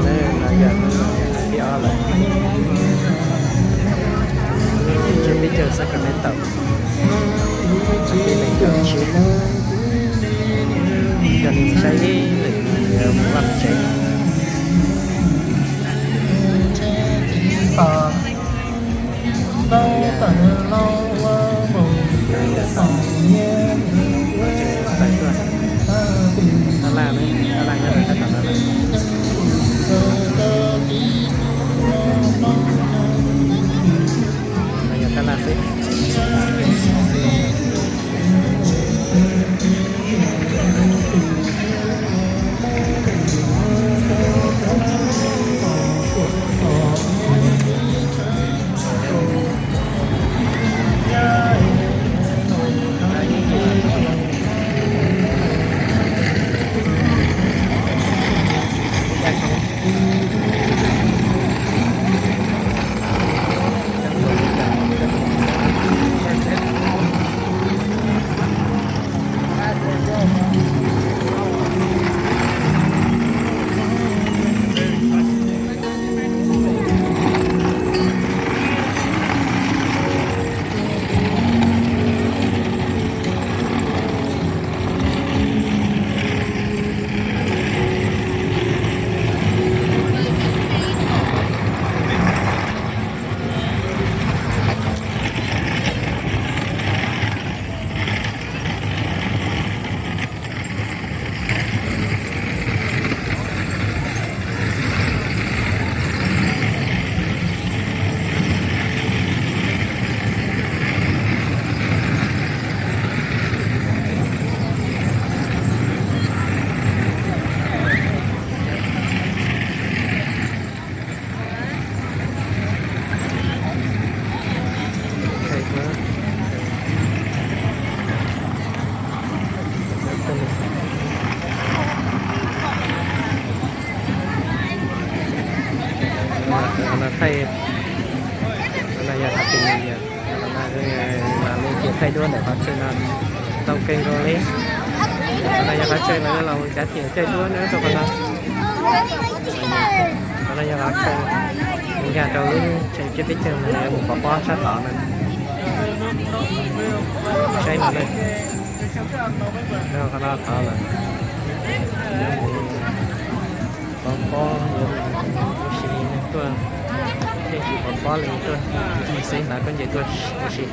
Ntawm no yog tus thib ob lawm. Tsiab peb caug Sacramento, tsiab nees nkaum tsib. Coj nej saib ib lwm mus vaj tsev. Tab laj, tab laj nyob rau tab tom no lawm. No yog tab laj xwb. Thaij, no yog qhov twg ne yog, no ces thaij duab ntawm qhov chaw no tau kawg nkaus li. Qhov no yog qhov chaw lawv los mus tsav tiam caij duab nyob rau qhov no. Qhov no yog qhov chaw nkag rau lub chaw tsiab peb caug no, mus pov pob sab tod na. Saib no na, qhov no tod lawm. Pov pob, tab sis tuaj, yeej tsis pov pob li, tuaj ci xwb hnov khaub ncaws tuaj ua si.